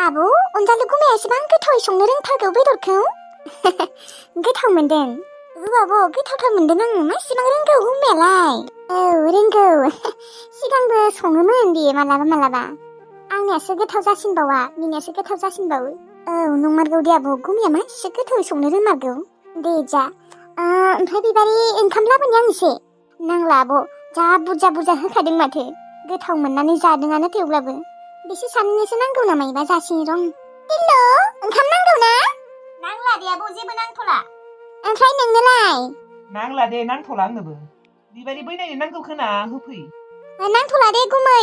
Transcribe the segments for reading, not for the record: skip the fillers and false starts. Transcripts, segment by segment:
आब' अनजालु गुमैया एसेबां गोथावै संनो रोंथारगौ बेदरखौ। गोथाव मोनदों। आब' गोथावथार मोनदों आङो। मा एसेबां रोंगौ गुमैयालाय? औ रोंगौ। सिगांबो सङोमोन बियो मालाबा। आंनियासो गोथाव जासिनबावा, बिनियासो गोथाव जासिनबावो। औ नंमारगौ दे आब', गुमैया मा एसे गोथावै संनो रोंमारगौ। दे जा। ओमफ्राय बिबारि ओंखाम लाबोनि आं एसे। नांला आब', जा बुरजा होखादों माथो। गोथाव मोननानै जादोंआनो थेवब्लाबो। बिसोर सानैनोसो नांगौ नामा एबा जासिनो रं। हेल' ओंखाम नांगौ ना? नांला दे आब' जेबो नांथ'ला। ओमफ्राय नोंनोलाय? नांला दे नांथ'ला आंनोबो। बिबारि बैनायनो नांगौ खोना होफै। नांथ'ला दे गुमै।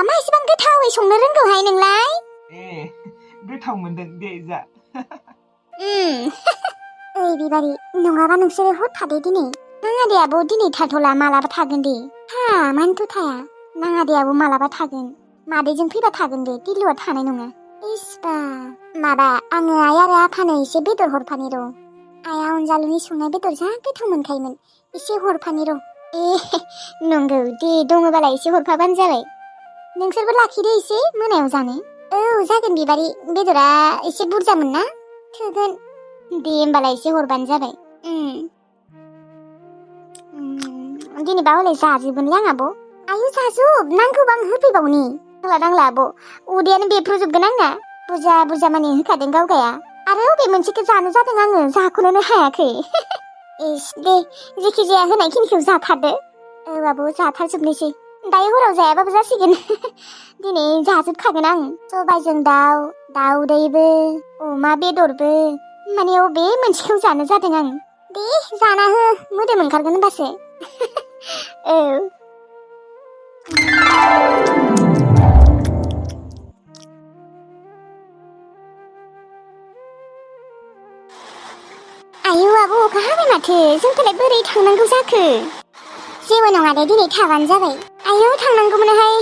मा एसेबां गोथावै संनो रोंगौहाय नोंलाय? ए गोथाव मोनदों दे जा। ओइ बिबारि नङाबा नोंसोरो हर थादो दिनै। नाङा दे आब' दिनै थाथ'ला, मालाबा थागोन दे। मानोथ' थाया? नाङा दे आब' मालाबा थागोन। मादैजों फैबा थागोन दे, दिलुआ थानाय नङा। इस्बा माबा आङो आइ आरो आफानो एसे बेदर हरफानि र'। आइया अनजालुनि संनाय बेदर जा गोथाव मोनखायोमोन, एसे हरफानि र'। नंगौ दे, दङबालाय एसे हरफाबानो जाबाय। नोंसोरबो लाखिदो एसे मोनायाव जानो। औ जागोन बिबारि, बेदरा एसे बुरजामोन ना, थोगोन। दे होमबालाय एसे हरबानो जाबाय। दिनैबा हले जाजोबगोनलै आं आब'। आयु जाजोब, नांगौबा आं होफैबावनि। नांला आब', उदैयानो बेफ्रुजोबगोन आंना। बुरजा मानि होखादों गावगाया। आरो बबे मोनसेखौ जानो जादों आङो, जाख'नोनो हायाखै। दे जेखि जाया होनायखिनिखौ जाथारदो। औ आब' जाथारजोबनोसै। दायो हराव जायाबाबो जासिगोन। दिनै जाजोबखागोन आं। सबायजों दाउ, दाउदैबो, अमा बेदरबो। माने अबे मोनसेखौ जानो जादों आं। दे जाना हो, मोदोम ओंखारगोन होनबासो। औ। आयु आब' अखा हाबाय माथो, जोंखौलाय बोरै थांनांगौ जाखो? जेबो नङा दे दिनै थाबानो जाबाय। आयौ थांनांगौमोनहाय।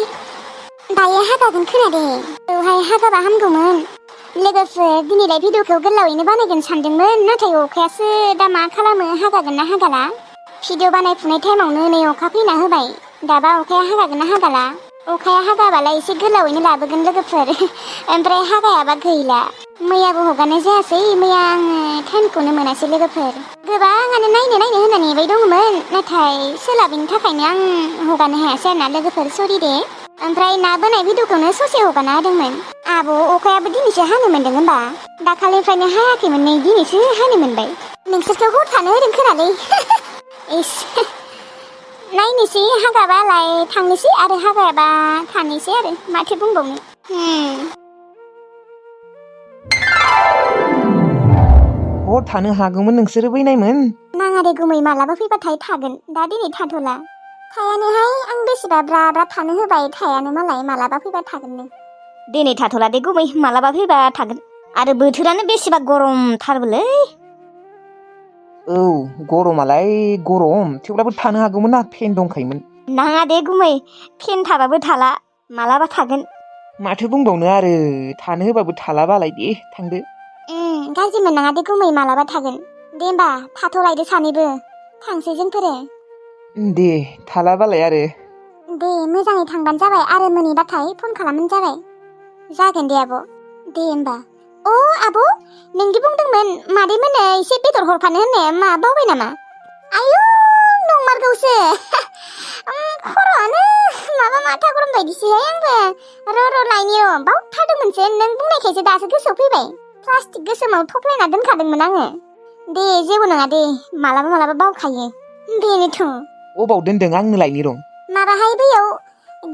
दायो हागागोन खोनादे। औहाय हागाबा हामगौमोन। लोगोफोर दिनैलाय भिडिअखौ गोलावैनो बानायगोन सानदोंमोन, नाथाय अखायासो दा मा खालामो, हागागोन ना हागाला। भिडिअ बानायफुनाय टाइमावनो नै अखा फैना होबाय। दाबा अखाया हागागोन ना हागाला। अखाया हागाबालाय एसे गोलावैनो लाबोगोन लोगोफोर। ओमफ्राय हागायाबा गैला। मैयाबो हगारनाय जायासै, मैया आङो टाइमखौनो मोनासै लोगोफोर। गोबाङानो नायनो होनना नेबाय दङमोन, नाथाय सोलाबिनि थाखायनो आं हगारनो हायासै आरोना लोगोफोर, सरि दे। ओमफ्राय ना बोनाय भिडिअखौनो ससे हगारना होदोंमोन। आब' अखायाबो दिनैसो हानो मोनदों होनबा? दाखालिनिफ्रायनो हायाखैमोन, नै दिनैसो हानो मोनबाय। नोंसोरखौ हर थानो होदों खोनालै। नायनोसै हागाबालाय थांनोसै, आरो हागायाबा थानोसै आरो माथो बुंबावनो। हर थानो हागौमोन नोंसोरो बैनायमोन। नाङा दे गुमै, मालाबा फैबाथाय थागोन, दा दिनै थाथ'ला। थायानोहाय, आं बेसेबा ब्रा थानो होबाय, थायानो मालाय, मालाबा फैबा थागोननो। दिनै थाथ'ला दे गुमै, मालाबा फैबा थागोन। आरो बोथोरानो बेसेबा गरमथारबोलै। औ गरमालाय गरम, थेवब्लाबो थानो हागौमोन ना, फेन दंखायोमोन। नाङा दे गुमै, फेन थाबाबो थाला, मालाबा थागोन। माथो बुंबावनो आरो, थानो होबाबो थालाबालाय, दे थांदो। गाज्रि मोननाङा दे गुमै, मालाबा थागोन। दे होमबा थाथ'लायदो सानैबो, थांसै जोंफोरो। दे थालाबालाय आरो। दे मोजाङै थांबानो जाबाय, आरो मोनैबाथाय फन खालामबानो जाबाय। जागोन दे आब'। दे होमबा। आब' नोंदि बुंदोंमोन मादै मोननो एसे बेदर हरफानो होननाया, मा बावबाय नामा? आयु नंमारगौसो। खर'आनो माबा माथा गरम बायदिसोहाय आंबो। र' लायनि र', बावथारदोंमोनसो, नों बुंनायखायसो दासो गोसोआव फैबाय। प्लास्टिक गोसोमाव थफ्लायना दोनखादोंमोन आङो। दे जेबो नङा दे, मालाबा बावखायो। बेनोथ'। अबाव दोनदों आंनो लायनि र'। माबाहाय बैयाव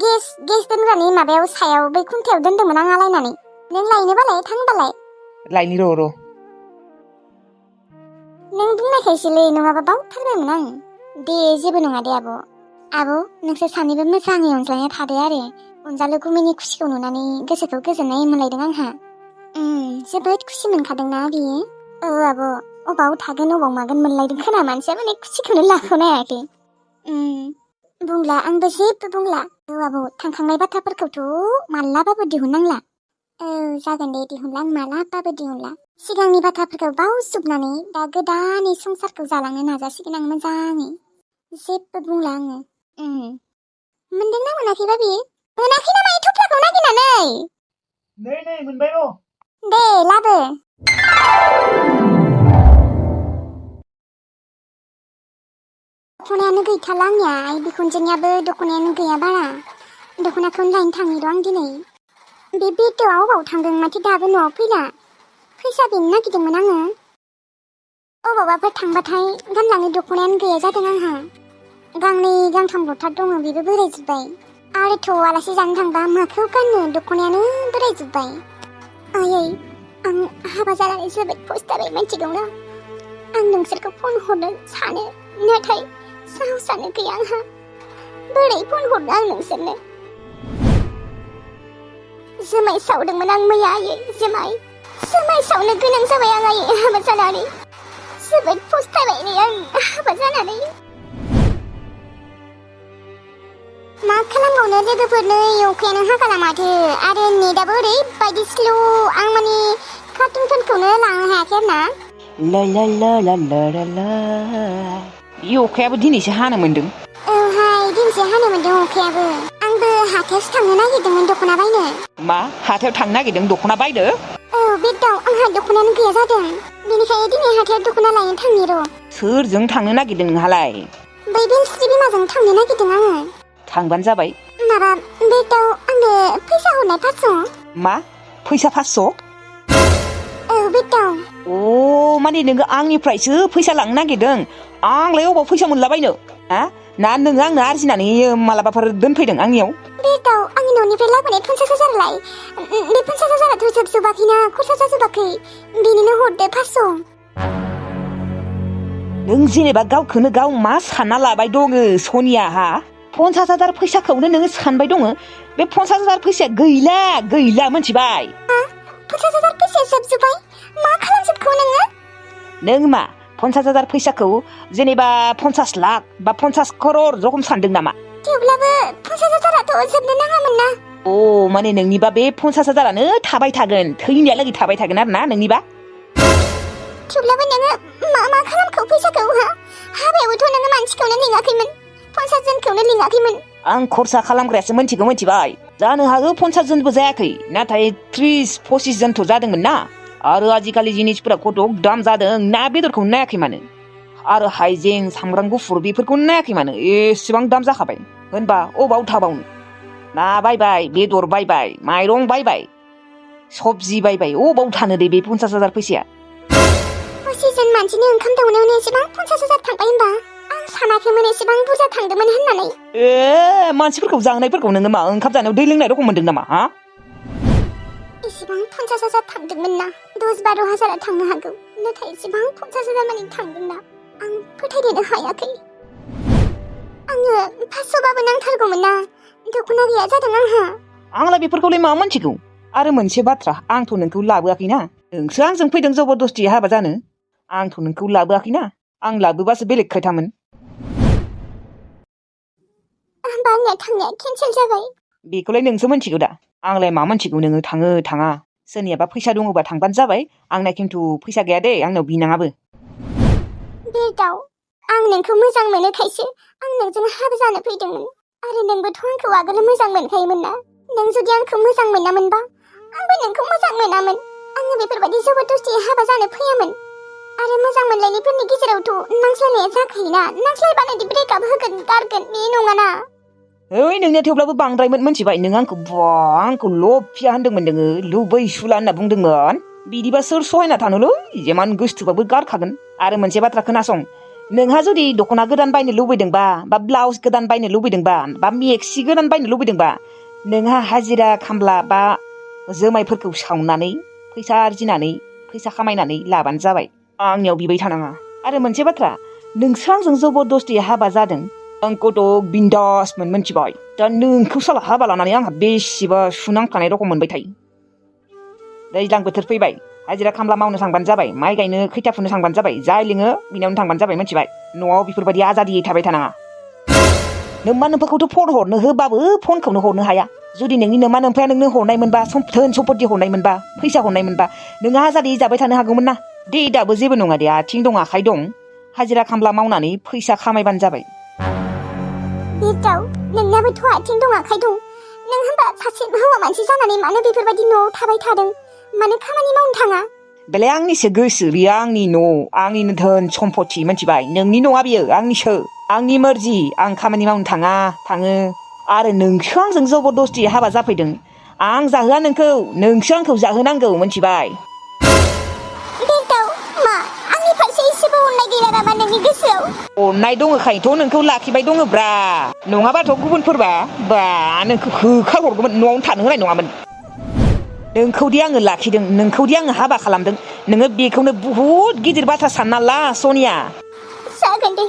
गेस दोनग्रानि माबायाव सायाव बै खुन्थायाव दोनदोंमोन आं आलायनानै। नों लायनोबालाय थांबालाय। लायनि र'। नों बुंनायखायसोलै, नङाबा बावथारबायमोन आं। दे जेबो नङा दे आब'। आब' नोंसोर सानैबो मोजाङै अनज्लायना थादो आरो। अनजालु गुमैनि खुसिखौ नुनानै गोसोखौ गोजोननाय मोनलायदों आंहा। जोबोद खुसि मोनखादोंना बियो? औ आब', अबाव थागोन अबाव मागोन मोनलायदों खोना, मानसिया माने खुसिखौनो लाख'नो हायाखै। बुंला, आंबो जेबो बुंला। औ आब', थांखांनाय बाथ्राफोरखौथ' मालाबाबो दिहुननांला। औ जागोन दे, दिहुनला, आं मालाबाबो दिहुनला। सिगांनि बाथ्राफोरखौ बावजोबनानै दा गोदानै संसारखौ जालांनो नाजासिगोन आं मोजाङै। जेबो बुंला आङो। मोनदोंना मोनाखैबा बियो? मोनाखै नामा थफ्लाखौ नागिरनानै? नै मोनबाय र'। दे लाबो दख'नायानो गैथारला आंनिया बिखुनजोनियाबो दख'नायानो गैया बारा दख'नाखौनो लायनो थांनि र' आं दिनै बे बेद'आ अबाव थांदों माथो दाबो न'आव फैला फैसा बिनो नागिरदोंमोन आङो अबावबाफोर थांबाथाय गानलांनो दख'नायानो गैया जादों आंहा गांनै गांथामल'थार दङ बेबो बोरायजोब्बाय आरोथ' आलासि जानो थांबा माखौ गाननो दख'नायानो बोरायजोब्बाय आयै आं हाबा जानानै जोबोद फस्थायबाय मिथिगौना आं नोंसोरखौ फन हरनो सानो नाथाय साहसानो गैया आंहा बोरै फन हरनो आं नोंसोरनो जुमाय सावदोंमोन आं मैया आयै जुमाय सावनो गोनां जाबाय आं आयै हाबा जानानै जोबोद फस्थायबाय नै आं हाबा जानानै मा खालामबावनो लोगोफोरनो अखायानो हागाला माथो आरो नेटआबो ओरैबायदि स्ल' आं माने कार्टुनफोरखौनो लांनो हायाखै आरोना ला ला ला ला ला ला ला बे अखायाबो दिनैसो हानो मोन्दों औहाय दिनैसो हानो मोन्दों अखायाबो आंबो हाथायावसो थांनो नागिरदोंमोन दख'ना बायनो मा हाथायाव थांनो नागिरदों दख'ना बायनो औ बे दाव आंहा दख'नायानो गैया जादों बेनिखायनो दिनै हाथायाव दख'ना लायनो थांनि र' सोरजों थांनो नागिरदों नोंहालाय बै बेलस्रि बिमाजों थांनो नागिरदों आङो थांबानो जाबाय माबा बे दाव आंनो फैसा हरनाय 500 मा फैसा 500 औ बे दाव अ माने नोङो आंनिफ्रायसो फैसा लांनो नागिरदों आंलाय अबाव फैसा मोनलाबायनो हा ना नोङो आंनो आरजिनानै मालाबाफोर दोनफैदों आंनियाव बे दाव आंनि न'निफ्राय लाबोनाय 50,000लाय बे 50,000आथ' जोबजोबाखैना खरसा जाजोबाखै बेनिनो हरदो 500 नों जेनेबा गावखौनो गाव मा सानना लाबाय दङ सनिया हा 50,000 फैसाखौनो नोङो सानबाय दङ बे 50,000 फैसाया गैला मोनथिबाय 50,000 फैसाया जोबजोब्बाय मा खालामजोबखो नों मा 50,000 फैसाखौ जेनेबा 50 लाख बा 50 करोड़ रकम सानदों नामा थेवब्लाबो 50,000आथ' जोबनो नाङामोन ना अ माने नोंनिबा बे 50,000आनो थाबाय थागोन थैनायालागै थाबाय थागोन आरो ना नोंनिबा थेवब्लाबो नोङो मा खालामखो फैसाखौ हाबायावबोथ' नोङो मानसिखौनो लिङाखैमोन 50 जनखौनो लिङाखैमोन आं खरसा खालामग्रायासो मिथिबाय जानो हागौ 50 जनबो जायाखै नाथाय 30-25 जनथ' जादोंमोन ना आरो आजिखालि जिनिसफोरा कत दाम जादों ना बेदरखौनो नायाखै मानो आरो हाइजें सामब्राम गुफुर बेफोरखौनो नायाखै मानो एसेबां दाम जाखाबाय होनबा अबाव थाबावनो ना बायबाय बेदर बायबाय माइरं बायबाय सबजि बायबाय अबाव थानो दे बे 50,000 फैसाया 25 जन मानसिनि ओंखाम दौनायावनो एसेबां 50,000 थांबाय होनबा आं सानाखैमोन एसेबां बुरजा थांदोंमोन होननानै मानसिफोरखौ जानायफोरखौ नोङो मा ओंखाम जानायाव दै लोंनाय रकम मोनदों नामा हा एसेबां 50,000 थांदोंमोन ना 10-12 हाजारा थांनो हागौ नाथाय एसेबां 50,000 मानि थांदोंना आं फोथायनो हायाखै आङो 500बाबो नांथारगौमोन ना दख'ना गैया जादों आंलाय बेफोरखौलाय मा मोनथिगौ आरो मोनसे बाथ्रा आंथ' नोंखौ लाबोआखैना नोंसो आंजों फैदों जबरदस्ति हाबा जानो आंथ' नोंखौ लाबोआखैना आं लाबोबासो बेलेग खोथामोन होमबा आंनिया थांनाया केन्सेल जाबाय बेखौलाय नोंसो मोनथिगौ दा आंलाय मा मोनथिगौ नोङो थाङो थाङा सोरनियाबा फैसा दङबा थांबानो जाबाय आंना खिन्थु फैसा गैया दे आंनाव बिनाङाबो बे दाव आं नोंखौ मोजां मोनोखायसो आं नोंजों हाबा जानो फैदोंमोन आरो नोंबोथ' आंखौ आगोल मोजां मोनखायोमोन ना नों जुदि आंखौ मोजां मोनामोनबा आंबो नोंखौ मोजां मोनामोन आङो बेफोरबायदि जबरदस्ति हाबा जानो फैयामोन आरो मोजां मोनलायनायफोरनि गेजेरावथ' नांज्लायनाया जाखायोना नांज्लायबानो ब्रेकआप होगोन गारगोन बे नङाना ओइ नोंनिया थेवब्लाबो बांद्रायमोन मोनथिबाय नों आंखौ लफिया होनदोंमोन नोङो लुबैसुला होनना बुंदोंमोन बिदिबा सोर सहायना थानोलै जेमान गोसथोबाबो गारखागोन आरो मोनसे बाथ्रा खोनासं नोंहा जुदि दख'ना गोदान बायनो लुबैदोंबा बा ब्लाउस गोदान बायनो लुबैदोंबा बा मेक्सि गोदान बायनो लुबैदोंबा नोंहा हाजिरा खामला बा जोमायफोरखौ सावनानै फैसा आरजिनानै फैसा खामायनानै लाबानो जाबाय आंनियाव बिबाय थानाङा आरो मोनसे बाथ्रा नोंसो आंजों जबरदस्ति हाबा जादों आंखौथ' बिन्दासमोन मोनथिबाय दा नोंखौ साला हाबा लानानै आंहा बेसेबा सुनांखानाय रखम मोनबाय थायो दैज्लां बोथोर फैबाय हाजिरा खामला मावनो थांबानो जाबाय माइ गायनो खैथा फुनो थांबानो जाबाय जाय लिङो बिनावनो थांबानो जाबाय मोनथिबाय न'आव बेफोरबायदि आजादियै थाबाय थानाङा नोम्मा नोम्फाखौथ' फन हरनो होबाबो फनखौनो हरनो हाया जुदि नोंनि नोम्मा नोम्फाया नोंनो हरनाय मोनबा धोन सम्पति हरनाय मोनबा फैसा हरनाय मोनबा नोङो आजादियै जाबाय थानो हागौमोन ना दे दाबो जेबो नङा दे आथिं दं आखाइ दं हाजिरा खामला मावनानै फैसा खामायबानो जाबाय बे दाव नोंनाबोथ' आथिं दं आखाइ दं नों होनबा सासे हौवा मानसि जानानै मानो बेफोरबायदि न'आव थाबाय थादों मानो खामानि मावनो थाङा? बेलाय आंनिसो गोसो बियो आंनि न' आंनिनो धोन सम्पति मिथिबाय नोंनि नङा बियो आंनिसो आंनि मर्जि आं खामानि मावनो थाङो आरो नोंसो आंजों जबरदस्ति हाबा जाफैदों आं जाहोआ नोंसो आंखौ जाहोनांगौ मिथिबाय बेरदाव मा आंनि फारसे एसेबो अननाय गैला नामा नोंनि गोसोआव? अननाय दङखायनोथ' नोंखौ लाखिबाय दङब्रा नङाबाथ' गुबुनफोरबा बा नोंखौ होखारहरगौमोन न'आवनो थानो होनाय नङामोन नोंखौदि आङो लाखिदों नोंखौदि आङो हाबा खालामदों नोङो बेखौनो बुहुद गिदिर बाथ्रा सानना ला सनिया जागोन दे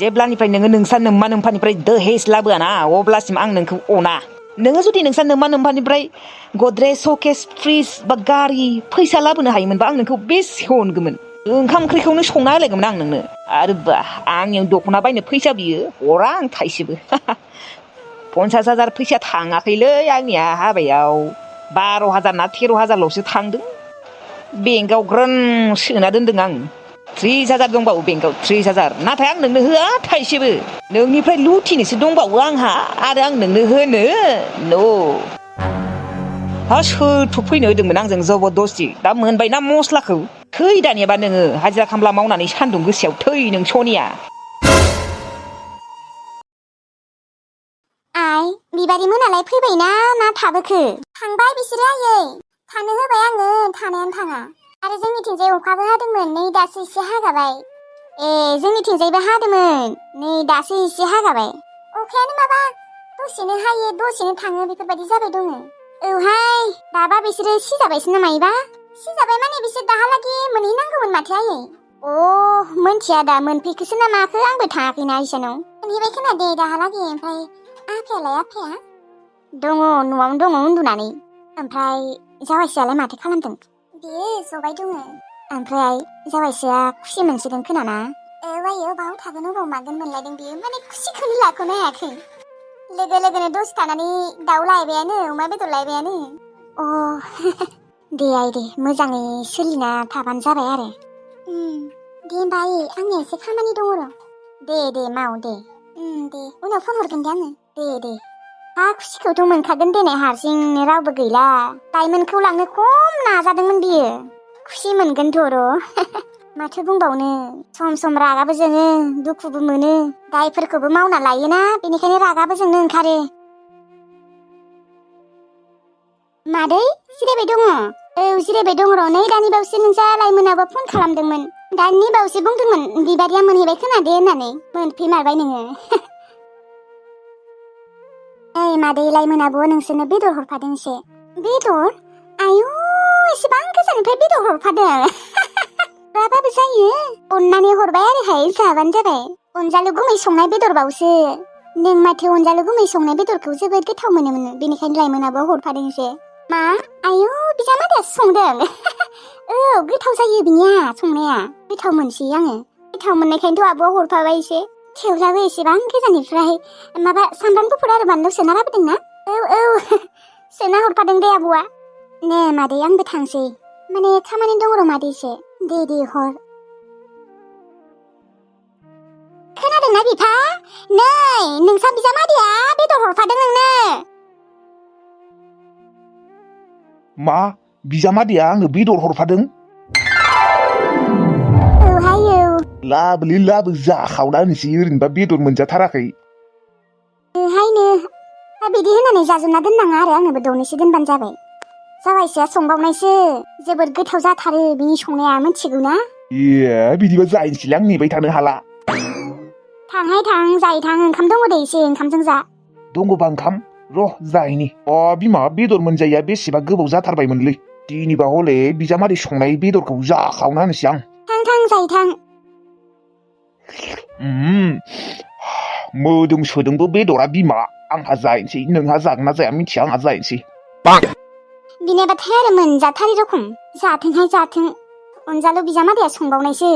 जेब्लानिफ्राय नोङो नोंसा नोम्मा नोम्फानिफ्राय दहेज लाबोआना अब्लासिम आं नोंखौ अना नोङो जुदि नोंसा नोम्मा नोम्फानिफ्राय गद्रेज सकेस फ्रिज बा गारि फैसा लाबोनो हायोमोनबा आं नोंखौ बेसे अनगौमोन ओंखाम ओंख्रिखौनो संना होलायगौमोन आं नोंनो आरो बा आंनियाव दख'ना बायनो फैसा बियो हरा आं थाइसेबो 50,000 फैसा थाङाखैलै आंनिया हाबायाव 12,000 ना 13,000ल'सो थांदों बेंकआव ग्रोन सोना दोनदों आं 30,000 दंबावो बेंकआव 30,000 नाथाय आं नोंनो होआ थाइसेबो नोंनिफ्राय लुथिनोसो दंबावो आंहा आरो आं नोंनो होनो न' हा सोरथ' फैनो होदोंमोन आंजों जबरदस्ति दा मोनबायना मस्लाखौ थै दानियाबा नोङो हाजिरा खामला मावनानै सान्दुं गोसायाव थै नों सनिया आइ बिबारि मोनालाय फैबायना ना थाबोखो? थांबाय बिसोरो आयै थानो होबाय आङो थानायानो थाङा आरो जोंनिथिंजाय अखाबो हादोंमोन नै दासो एसे हागाबाय जोंनिथिंजायबो हादोंमोन नै दासो एसे हागाबाय अखायानो माबा दसेनो हायो दसेनो थाङो बेफोरबायदि जाबाय दङ औहाय दाबा बिसोरो सिजाबायसो ना मायोबा सिजाबाय माने बिसोर दाहालागि मोनहैनांगौमोन माथो आयै मोनथिया दा मोनफैखोसो ना माखो आंबो थाङाखैना इसानाव मोनहैबाय खोना दे दाहालागि ओमफ्राय आफाया दङ न'आवनो दङ उन्दुनानै ओमफ्राय जावायसोआलाय माथो खालामदों बियो जबाय दङ ओमफ्राय जावायसोआ खुसि मोनसिगोन खोनाना आयै बाव थागोन अबाव मागोन मोनलायदों बियो माने खुसिखौनो लाख'नो हायाखै लोगो लोगोनो दसे थानानै दाउ लायबायानो अमा बेदर लायबायानो दे आइ दे मोजाङै सोलिना थाबानो जाबाय आरो दे होमबा आयै आंनिया एसे खामानि दङ र' दे माव दे दे उनाव फन हरगोन दे आङो दे हा खुसिखौथ' मोनखागोन देनाय हारसिं रावबो गैला डायमन्डखौ लांनो खम नाजादोंमोन बियो खुसि मोनगोनथ' र' माथो बुंबावनो सम सम रागाबो जोङो दुखुबो मोनो दायफोरखौबो मावना लायोना बेनिखायनो रागाबो जोंनो ओंखारो मादै जिरायबाय दङ जिरायबाय दङ र' नै दानि बावैसो नोंसा लाइमोनाबो फन खालामदोंमोन दानि बावैसो बुंदोंमोन बिबारिया मोनहैबाय खोनादे होननानै मोनफैमारबाय नोङो ओइ मादै लाइमोनाबो नोंसोरनो बेदर हरफादों एसे बेदर आयु एसेबां गोजाननिफ्राय बेदर हरफादों राबाबो जायो अननानै हरबाय आरोहाय जाबानो जाबाय अनजालु गुमै संनाय बेदरबावसो नों माथो अनजालु गुमै संनाय बेदरखौ जोबोद गोथाव मोनोमोन बेनिखायनो लाइमोनाबो हरफादों एसे मा आयु बिजामादैयासो संदों गोथाव जायो बिनिया संनाया गोथाव मोनसै आङो गोथाव मोननायखायनोथ' आब'आ हरफाबाय एसे थेवब्लाबो एसेबां गोजाननिफ्राय माबा सामब्राम गुफुर आरो बानलु सोना लाबोदोंना सोना हरफादों दे आब'आ ने मादै आंबो थांसै माने खामानि दङ र' मादै एसे दे हर खोनादोंना बिफा नै नोंसा बिजामादैया बेदर हरफादों नोंनो मा बिजामादैया आंनो बेदर हरफादों लाबोलै लाबो जाखावना होनोसै ओरैनोबा बेदर मोनजाथाराखै हायनो बिदि होननानै जाजोबना दोननाङा आरो आंनोबो दौनैसो दोनबानो जाबाय जावायसोआ संबावनायसो जोबोद गोथाव जाथारो बिनि संनाया मिथिगौ ना बिदिबा जाहैनोसैलै आं नेबाय थानो हाला थांहाय थां जायै थां ओंखाम दङ दे एसे ओंखामजों जा दङबा ओंखाम र' जाहैनि बिमा बेदर मोनजाया बेसेबा गोबाव जाथारबायमोनलै दिनैबा हले बिजामादै संनाय बेदरखौ जाखावना होनोसै आं थां जायै थां मोदोम सोदोंबो बेदरा बिमा आंहा जाहैनोसै नोंहा जागोन ना जाया मिथिया आंहा जाहैनोसै बिनाबाथाय आरो मोनजाथारि रखम जाथोंहाय जाथों अनजालु बिजामादैया संबावनायसो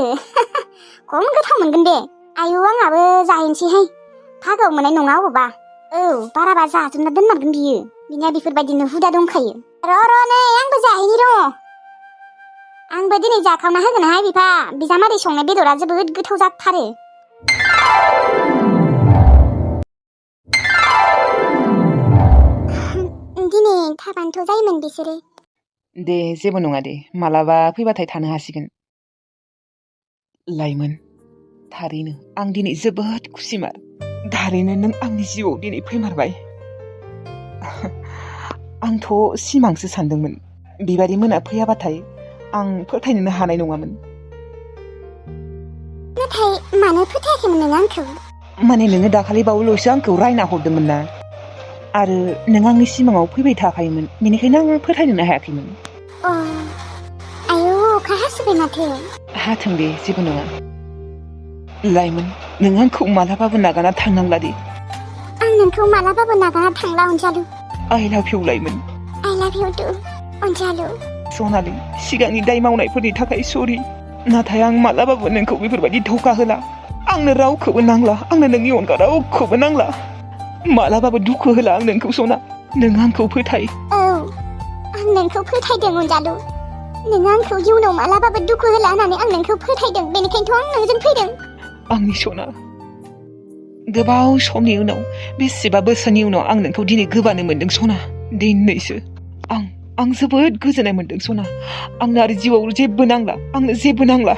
खम गोथाव मोनगोन दे आयु आंहाबो जाहैनोसैहाय भागाव मोननाय नङा अबावबा बाराबा जाजोबना दोनमारगोन बियो बिनिया बेफोरबायदिनो हुदा दंखायो र' नै आंबो जाहैनि र' आंबो दिनै जाखावना होगोनहाय बिफा बिजामादै संनाय बेदरा जोबोद गोथाव जाथारो दिनै थाबानोथ' जायोमोन बिसोरो दे जेबो नङा दे मालाबा फैबाथाय थानो हासिगोन लाइमोन थारैनो आं दिनै जोबोद खुसिमार थारैनो नों आंनि जिउआव दिनै फैमारबाय आंथ' सिमांसो सानदोंमोन बिबारि मोना फैयाबाथाय आं फोथायनोनो हानाय नङामोन नाथाय मानो फोथायाखैमोन नों आंखौ माने नोङो दाखालि बावैल'सो आंखौ रायना हरदोंमोन ना आरो नों आंनि सिमाङाव फैबाय थाखायोमोन बेनिखायनो आं फोथायनोनो हायाखैमोन आयौ अखा हासोबाय माथो हाथों दे जेबो नङा लाइमोन नों आंखौ मालाबाबो नागारना थांनांला दे आं नोंखौ मालाबाबो नागारना थांला अनजालु आइ लाभ इउ लाइमोन आइ लाभ इउ टु अनजालु सनालि सिगांनि दाय मावनायफोरनि थाखाय सरि नाथाय आं मालाबाबो नोंखौ बेफोरबायदि धोखा होला आंनो रावखौबो नांला आंनो नोंनि अनगा रावखौबो नांला मालाबाबो दुखु होला आं नोंखौ सना नों आंखौ फोथाय औ आं नोंखौ फोथायदों अनजालु नों आंखौ इयुनाव मालाबाबो दुखु होला होननानै आं नोंखौ फोथायदों बेनिखायनोथ' आं नोंजों फैदों आंनि सना गोबाव समनि उनाव बेसेबा बोसोरनि उनाव आं नोंखौ दिनै गोबानो मोनदों सना दिनैसो आं जोबोद गोजोननाय मोनदों सना आंनो आरो जिउआव जेबो नांला आंनो जेबो नांला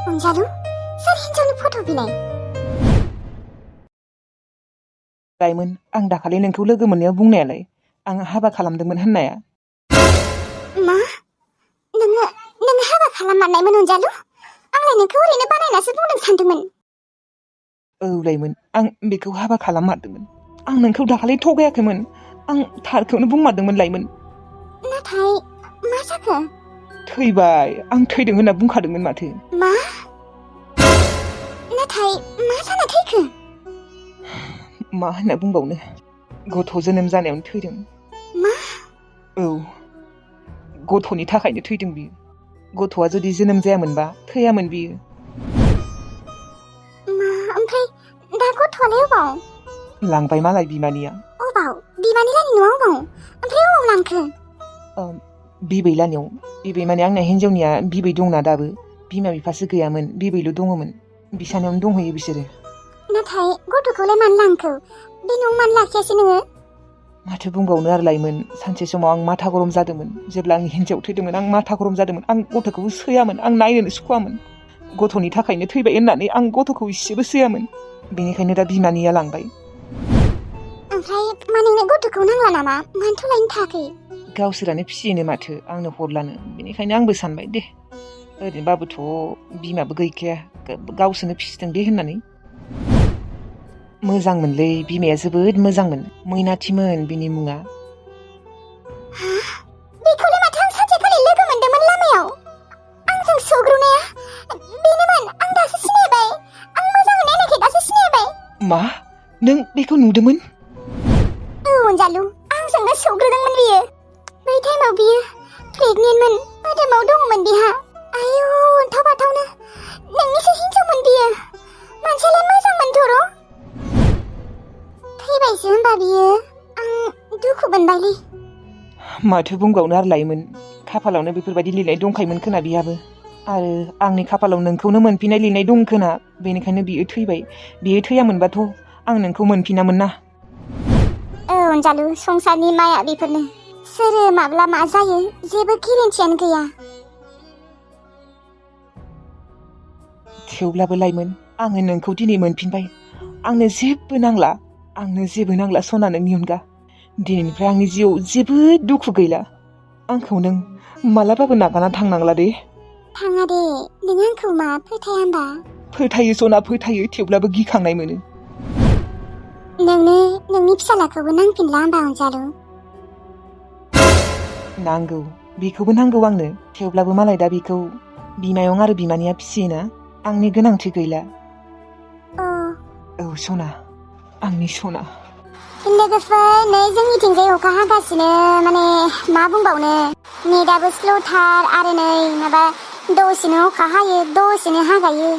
अनजालु सोर हिन्जावनि फट' बिलाय लाइमोन आं दाखालि नोंखौ लोगो मोननायाव बुंनायालाय आं हाबा खालामदोंमोन होननाया मा नों हाबा खालाममारनायमोन अनजालु आंलाय नोंखौ ओरैनो बानायनासो बुंदों सानदोंमोन औ लाइमोन आं बेखौ हाबा खालाममारदोंमोन आं नोंखौ दाखालि थगायाखैमोन आं थारखौनो बुंमारदोंमोन लाइमोन नाथाय मा जाखो थैबाय आं थैदों होनना बुंखादोंमोन माथो मा नाथाय मा जाना थैखो मा होनना बुंबावनो गथ' जोनोम जानायावनो थैदों मा औ गथ'नि थाखायनो थैदों बियो गथ'आ जुदि जोनोम जायामोनबा थैयामोन बियो मा ओमफ्राय दा गथ'आलाय अबाव लांबाय मालाय बिमानिया अबाव बिमानि लानि न'आव अबाव ओमफ्राय अबाव लांखो बिबै लानियाव बिबै माने आंना हिन्जावनिया बिबै दंना दाबो बिमा बिफासो गैयामोन बिबैल' दङमोन बिसानायावनो दंहैयो बिसोरो नाथाय गथ'खौलाय मानो लांखो बे न'आव मानो लाखियासै नोङो माथो बुंबावनो आरो लाइमोन सानसे समाव आं माथा गरम जादोंमोन जेब्ला आंनि हिन्जाव थैदोंमोन आं माथा गरम जादोंमोन आं गथ'खौबो सैयामोन आं नायनोनो सुखुवामोन गथ'नि थाखायनो थैबाय होननानै आं गथ'खौ इसेबो सैयामोन बेनिखायनो दा बिमानिया लांबाय ओमफ्राय मा नोंनो गथ'खौ नांला नामा मानोथ' लायनो थायाखै गावसोरानो फिसियोनो माथो आंनो हरलानो बेनिखायनो आंबो सानबाय दे ओरैनोबाबोथ' बिमाबो गैखाया गावसोरनो फिसिथों दे होननानै मोजांमोनलै बिमाया जोबोद मोजांमोन मैनाथिमोन बिनि मुङा बेखौलाय माथो आं सानसेखालि लोगो मोनदोंमोन लामायाव आंजों सौग्रुनाया बेनोमोन आं दासो सिनायबाय आं मोजाङै नायनायखाय दासो सिनायबाय मा नों बेखौ नुदोंमोन औ अनजालु आंजोंनो सौग्रुदोंमोन बियो बै टाइमाव बियो प्रेगनेन्टमोन मोदोमाव दङमोन बिहा आयौ अन्थाव बाथावनो नोंनिसो हिन्जावमोन बियो मानसियालाय मोजांमोनथ' र' थैबायसो होनबा बियो आं दुखु मोनबायलै माथो बुंबावनो आरो लाइमोन खाफालावनो बेफोरबायदि लिरनाय दंखायोमोन खोना बिहाबो आरो आंनि खाफालाव नोंखौनो मोनफिननाय लिरनाय दं खोना बेनिखायनो बियो थैबाय बियो थैयामोनबाथ' आं नोंखौ मोनफिनामोन ना औ अनजालु संसारनि माया बेफोरनो सोरो माब्ला मा जायो जेबो गेरेन्टियानो गैया थेवब्लाबो लाइमोन आङो नोंखौ दिनै मोनफिनबाय आंनो जेबो नांला सना नोंनि अनगा दिनैनिफ्राय आंनि जिउआव जेबो दुखु गैला आंखौ नों मालाबाबो नागारना थांनांला दे थाङा दे नों आंखौ मा फोथाया होनबा फोथायो सना फोथायो थेवब्लाबो गिखांनाय मोनो नोंनो नोंनि फिसालाखौबो नांफिनला होनबा अनजालु नांगौ बेखौबो नांगौ आंनो थेवब्लाबो मालाय दा बेखौ बिमायं आरो बिमानिया फिसियोना आंनि गोनांथि गैला औ सना आंनि सना लोगोफोर नै जोंनिथिंजाय अखा हागासिनो माने मा बुंबावनो नेटआबो स्ल'थार आरो नै माबा दसेनो अखा हायो दसेनो हागायो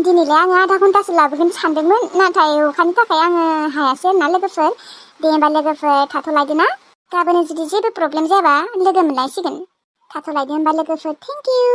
दिनैलाय आङो आधा घन्टासो लाबोगोन सानदोंमोन नाथाय अखानि थाखाय आङो हायासै आरोना लोगोफोर दे होमबा लोगोफोर थाथ'लायदो ना गाबोन जुदि जेबो प्रब्लेम जायाबा लोगो मोनलायसिगोन थाथ'लायदो होमबा लोगोफोर थेंक इउ